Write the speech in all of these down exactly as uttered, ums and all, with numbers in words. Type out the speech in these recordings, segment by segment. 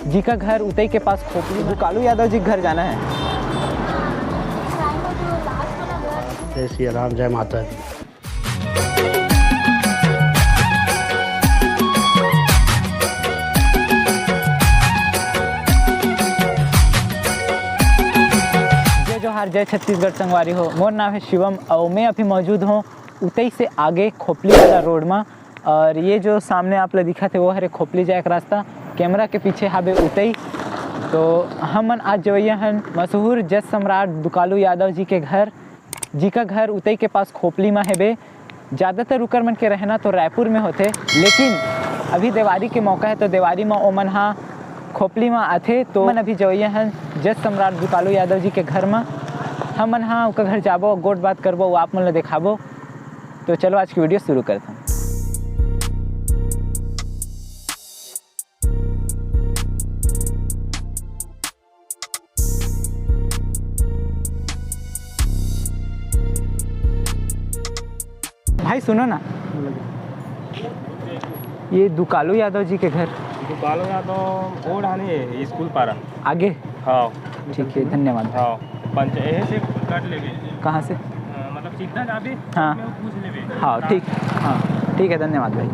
जी का घर उतई के पास खोपली, दुकालू यादव जी के घर जाना है। जय सिया राम, जय माता दी। जय जोहार, जय छत्तीसगढ़ संगवारी हो। मोर नाम है शिवम और मैं अभी मौजूद हूँ उतई से आगे खोपली वाला रोड में। और ये जो सामने आप ला दिखत हे, वो हरे खोपली जाए के रास्ता। कैमरा के पीछे हाबे उतई। तो हमन आज जवइया हन मशहूर जस सम्राट दुकालू यादव जी के घर, जी का घर उतई के पास खोपली मा हेबे। ज़्यादातर उकर मन के रहना तो रायपुर में होथे, लेकिन अभी देवारी के मौका है, तो देवारी मा ओमन हा खोपली मा आथे। तो मन अभी जवइया हन जस सम्राट दुकालू यादव जी के घर मा। हमन हा उकर घर जाबो, गोठ बात करबो, वो आप मन ला देखाबो। तो चलो आज की वीडियो शुरू करथन। भाई सुनो ना, ये दुकालू यादव जी के घर। दुकालू यादव ओढ़ आने स्कूल पारा। आगे? हाँ। ठीक है, धन्यवाद। हाँ, पंच-, यही से काट लेबे। कहाँ से? अ, मतलब सीधा जाबे, हाँ। में वो पूछ लेबे। हाँ, हाँ। ठीक, हाँ, ठीक है, धन्यवाद भाई।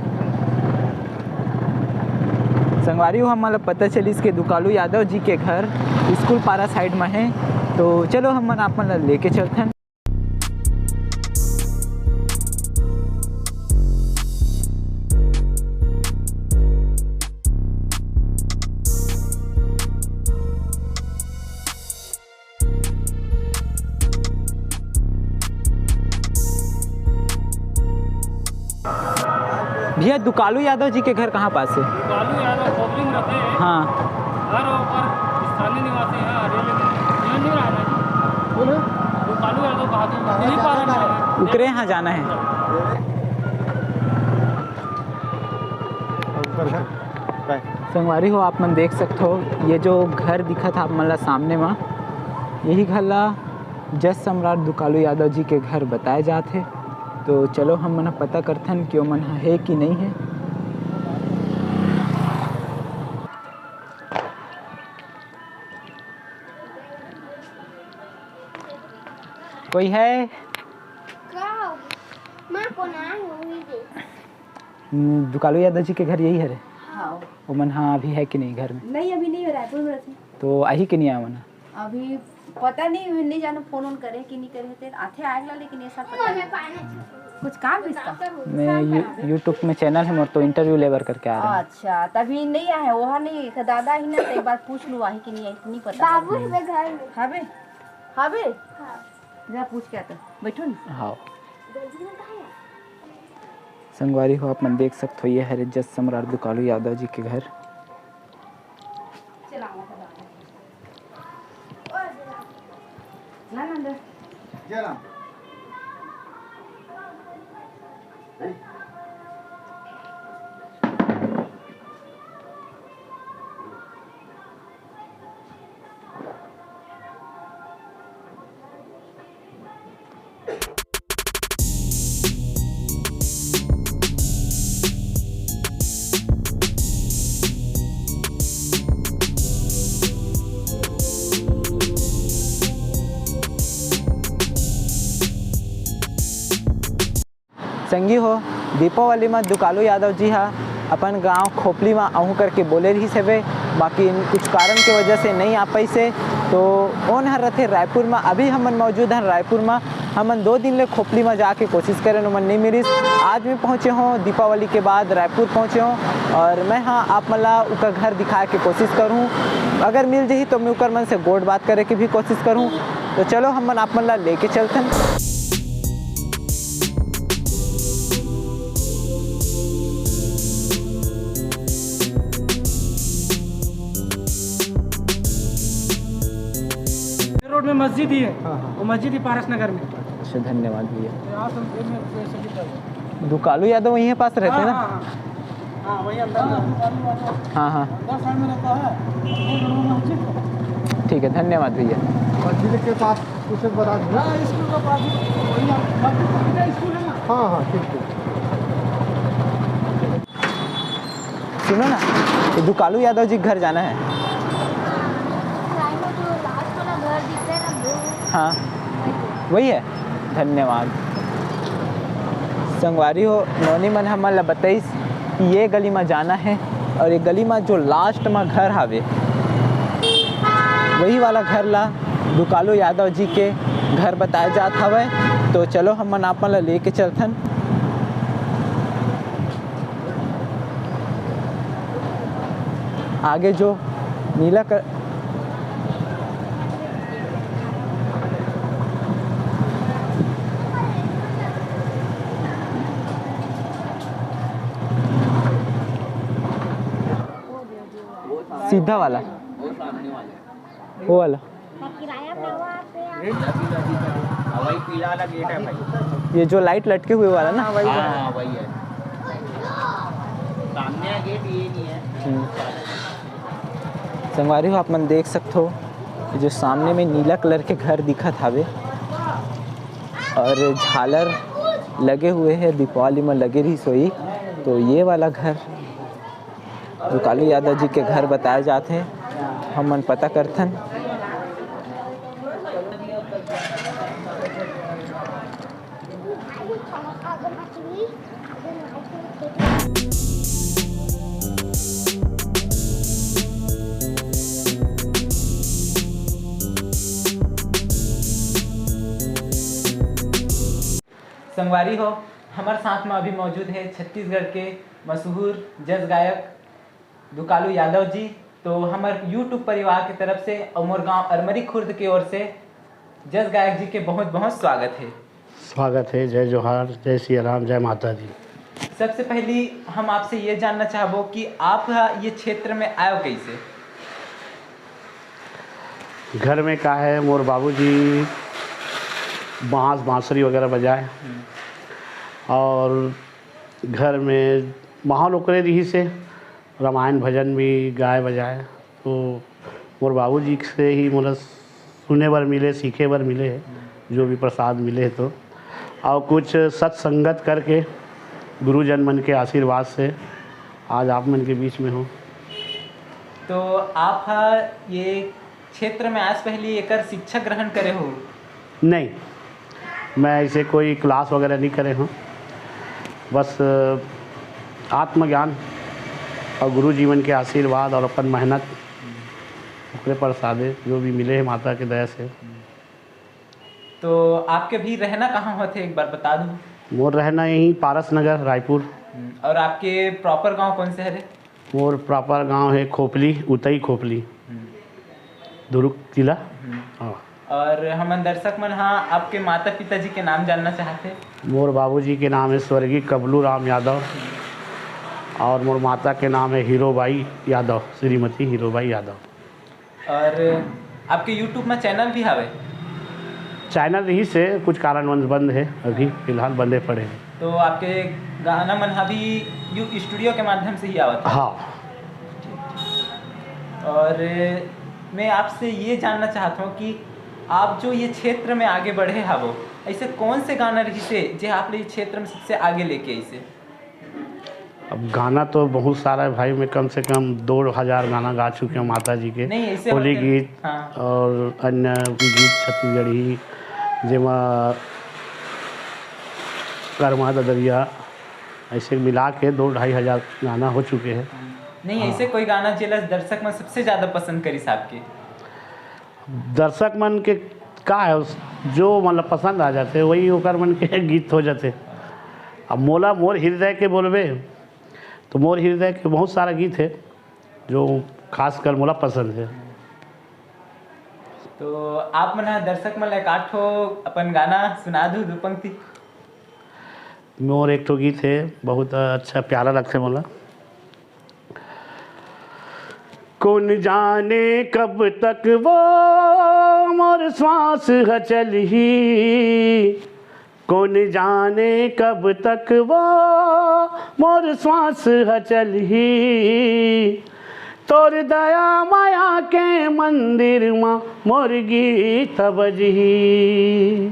संगवारी हो, हमन ला पता चलिस के दुकालू यादव जी के घर स्कूल पारा साइड में है, तो चलो हमन आप मन ला लेके चलथन। भैया, दुकालू यादव जी के घर कहाँ पास है? दुकालू यादव खोपली में रहते हैं। हाँ। घर ऊपर स्थानीय निवासी है, हरियाली में। ये नहीं रहना है। बोलो। दुकालू यादव बहादुर, यही पारा में है। उकरे यहाँ जाना है। संगवारी हो, आप मन देख सकत हो, ये जो घर दिखत हे आप मन ला सामने मा, यही घर ला जस सम्राट दुकालू यादव जी के घर बताए जात हे। तो चलो, हम मन ह पता करथन कि ओमन ह हे कि नहीं हे। कोई है? का? माँ, कोन आए हो? वही दे। हम्म, दुकालू यादव जी के घर यही हरे? हाँ। ओमन हा अभी है कि नहीं घर में? नहीं, अभी नहीं है, रायपुर में रहते हैं। तो आही कि नहीं आए ओमन? अभी पता नहीं, नहीं जानो, फोन वोन करे कि नहीं करे, ते आथे आएगला, लेकिन ये सब पता नहीं। कुछ काम भी इसका? मैं यू-, YouTube में चैनल है मोर, तो इंटरव्यू लेबर करके आ रहे हैं। अच्छा, तभी नहीं आए, वो नहीं, एक दादा ही ना, तो एक बार पूछ लूँ, आही कि नहीं आही, नहीं पता। बाबू है घर में। हबे? हबे? हाँ। जा पूछ के आता, बैठो ना। हाँ। संगवारी हो, आप मन देख सकत हो, ये हरे जस सम्राट दुकालू यादव जी के घर। संगी हो, दीपावली म दुकालू यादव जी ह अपन गांव खोपली म आहूं करके बोले रिहिस हवे, बाकी कुछ कारण के वजह से नइ आ पाइस हे। तो ओन हर रथे रायपुर म, अभी हमन मौजूद हन रायपुर म। हमन दो दिन ले खोपली म जाके कोशिश करेन, ओमन नइ मिलिस। आज मैं पहुँचे हों, दीपावली के बाद रायपुर पहुँचे हों, और मैं हा आप मन ला उकर घर दिखाए के कोशिश करहूँ। अगर मिल जही तो मैं उकर मन से गोठ बात करे के भी कोशिश करहूँ। तो चलो हमन आप मन ला लेके चलथन। रोड में मस्जिद ही है। हाँ, हाँ। वो मस्जिद ही पारस नगर में। अच्छा, धन्यवाद भैया। यहाँ से, ये में, ये से भी चल। दुकालू यादव वहीं पास रहते हैं ना? हाँ, हाँ, हाँ। हाँ, वहीं अंदर में। हाँ, हाँ। अंदर साइड में रहता है। वो जो मस्जिद है। ठीक है, धन्यवाद भैया। मस्जिद के पास कुछ बता दो। हाँ, स्कूल के पास ही, वही हम, मस्जिद के पीछे स्कूल है ना? हाँ, हाँ, ठीक, ठीक। सुनो ना, ये दुकालू यादव जी के घर जाना है। हाँ, वही है। धन्यवाद। संगवारी हो, नोनी मन हमन ला बताइस कि ये गली में जाना है और ये गली में जो लास्ट में घर हावे, वही वाला घर ला दुकालू यादव जी के घर बताए जात हवय। तो चलो, हमन आप मन ला लेके चलथन। आगे जो नीला क-, सीधा वाला, वो वाला। हाँ, वही पीला वाला गेट है भाई। ये जो लाइट लटके हुए वाला ना? हाँ, वही हाँ, वाला। हाँ, वही है। सामने का गेट ये नहीं है। हम्म। संगवारी हो, आप मन देख सकते हो, ये जो सामने में नीला कलर के घर दिखत हावे और झालर लगे हुए हैं, दीपावली में लगे रही सोई, तो ये वाला घर जो कालू यादव जी के घर बताए जात हे, हमन पता करथन। संगवारी हो, हमर साथ में अभी मौजूद है छत्तीसगढ़ के मशहूर जस गायक दुकालू यादव जी। तो हमर YouTube परिवार के तरफ से और मोर गांव अरमरी खुर्द के ओर से जस गायक जी के बहुत बहुत स्वागत है। स्वागत है। जय जोहार, जय सिया राम, जय माता दी। सबसे पहली हम आपसे ये जानना चाहबो कि आप ह ये क्षेत्र में आयो कैसे? घर में का है, मोर बाबूजी बांस, बांसुरी वगैरह बजाए हम्म। और घर में माहौल ओकरे रही से रामायण भजन भी गाए बजाए। तो मोर बाबूजी से ही मोला सुने बर मिले, सीखे बर मिले, जो भी प्रसाद मिले तो, और कुछ सत्संगत करके गुरुजन मन के आशीर्वाद से आज आप मन के बीच में हूँ। तो आप ह ये क्षेत्र में आज पहली एकर शिक्षा ग्रहण करे हो? नहीं, मैं ऐसे कोई क्लास वगैरह नहीं करे हूँ। बस, अ, आत्मज्ञान और गुरु जीवन के आशीर्वाद और अपन मेहनत, ओकरे प्रसादे जो भी मिले है माता के दया से। तो आपके भी रहना कहाँ होथे, एक बार बता दो। मोर रहना यहीं पारस नगर, रायपुर। हम्म, और आपके प्रॉपर गांव कौन से हरे? मोर प्रॉपर गांव है खोपली, उतई खोपली, हम्म। दुर्ग जिला। हम्म। हाँ। और हमन दर्शक मन हा आपके माता पिता जी के नाम जानना चाहते। मोर बाबूजी के नाम है स्वर्गीय कबलू राम यादव और मोर माता के नाम है हीरोबाई यादव, श्रीमती हीरोबाई यादव। और आपके YouTube में चैनल भी हवे? चैनल रही से कुछ कारणवश बंद है, अभी फिलहाल बंदे पड़े हैं। तो आपके गाना मन हा भी यू स्टूडियो के माध्यम से ही आवत है? हाँ। ठीक। और मैं आपसे ये जानना चाहता हूँ कि आप जो ये क्षेत्र में आगे बढ़े हवो, ऐसे कौन से गाना रही से जे आप ले ये क्षेत्र में सबसे आगे लेके आई से? अब गाना तो बहुत सारा है भाई, मैं कम से कम दो हज़ार गाना गा चुके हैं माता जी के। नहीं, ऐसे होली होते हैं। गीत हाँ। और अन्य भी गीत छत्तीसगढ़ी, जेमा करमा ददरिया, ऐसे मिला के दो ढाई हज़ार गाना हो चुके हैं। नहीं, हाँ। ऐसे कोई गाना जेला दर्शक मन सबसे ज़्यादा पसंद करिस आपके? दर्शक मन के का है, उस, जो मतलब पसंद आ जाते, वही ओकर मन के गीत हो जाते। अब मोला मोर हृदय के बोलबे, तो मोर हृदय के बहुत सारा गीत है, जो खासकर मोला पसंद है। तो आप मन ह दर्शक मन ला एक आध ठो अपन गाना सुना दू, दू पंक्ति। मोर एक ठो गीत है, बहुत अच्छा प्यारा लगथे मोला। कौन जाने कब तक वो मोर श्वास ह चलही, कौन जाने कब तक वो मोर श्वास ह चलही। तोर दया माया के मंदिर मा मोर गीत बजही,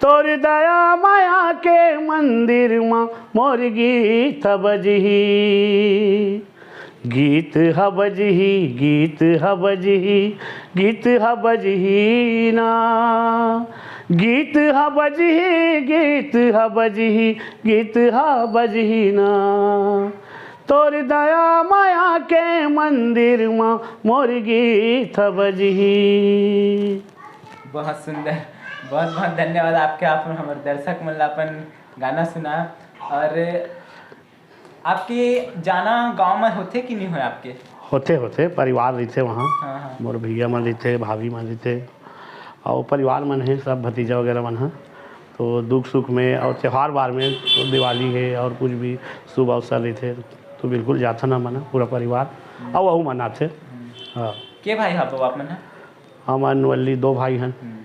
तोर दया माया के मंदिर मा मोर गीत बजही। गीत ह बजही, गीत ह बजही, गीत ह बजही ना। गीत ह बजही, गीत ह बजही, गीत ह बजही ना। तोर दया माया के मंदिर म मोर गीत ह बजही। बहुत सुंदर। बहुत बहुत धन्यवाद आपके। आप हमर दर्शक मन ला अपन गाना सुना। और आपके जाना गांव में होथे कि नहीं होय आपके? होथे होथे, परिवार रहिथे वहाँ। हाँ हाँ। मोर भैया मन रहिथे, भाभी मन रहिथे, और परिवार मन हे, सब भतीजा वगैरह मन ह। तो दुख सुख में और त्यौहार बार में, तो दिवाली हे और कुछ भी शुभ अवसर रहिथे, तो बिल्कुल जाथन हमन ह, पूरा परिवार। और वहू मनाथे। हाँ। के भाई हा बउआ आप मन हा? हमन वल्ली दो भाई हन। हम्म।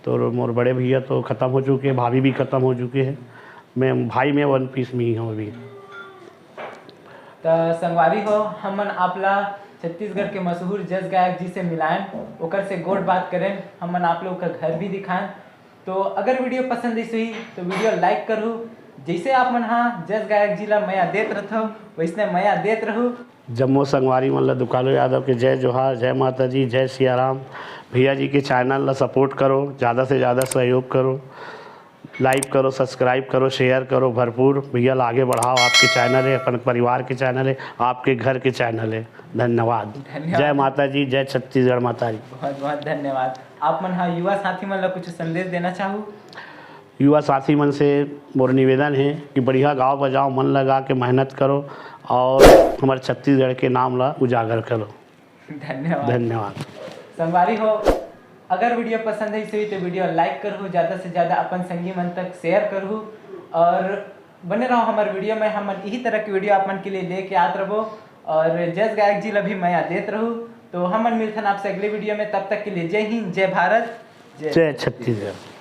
तो मोर बड़े भैया तो खत्म हो चुके हैं, भाभी भी खत्म हो चुके हैं। मैं, भाई मैं वन पीस में ही हूँ अभी। त संगवारी हो, हमन आप ला छत्तीसगढ़ के मशहूर जस गायक जी से मिलायन, ओकर से गोठ बात करेन, हमन आप लोग का घर भी दिखायन। तो अगर वीडियो पसंद आइस होही तो वीडियो लाइक करहू। जैसे आप मन हा जस गायक जी ला मया देत रथो, वैसने मया देत रहू। जम्मो संगवारी मन ला दुकालो यादव के जय जोहार, जय माता जी, जय सिया राम। भैया जी के चैनल ला सपोर्ट करो, ज़्यादा से ज़्यादा सहयोग करो, लाइक करो, सब्सक्राइब करो, शेयर करो भरपूर। भैया ला आगे बढ़ाओ, आपके चैनल है, अपन परिवार के चैनल है, आपके घर के चैनल है। धन्यवाद। धन्यवाद। जय माता जी, जय छत्तीसगढ़ माता जी। बहुत बहुत धन्यवाद। आप मन हा युवा साथी मन ला कुछ संदेश देना चाहू? युवा साथी मन से मोर निवेदन है कि बढ़िया गाओ बजाओ, मन लगा के मेहनत करो और हमारे छत्तीसगढ़ के नाम ला उजागर करो। धन्यवाद। धन्यवाद। संगवारी हो, अगर वीडियो पसंद आइस होही तो वीडियो लाइक करहू, ज़्यादा से ज़्यादा अपन संगी मन तक शेयर करहू और बने रहो हमारे वीडियो में। हमन इही तरह के वीडियो आप मन के लिए लेके आत रहबो और जस गायक जी ला भी मया देत रहू। तो हमन मिलथन आपसे अगले वीडियो में, तब तक के लिए जय हिंद, जय भारत, जय जय छत्तीसगढ़।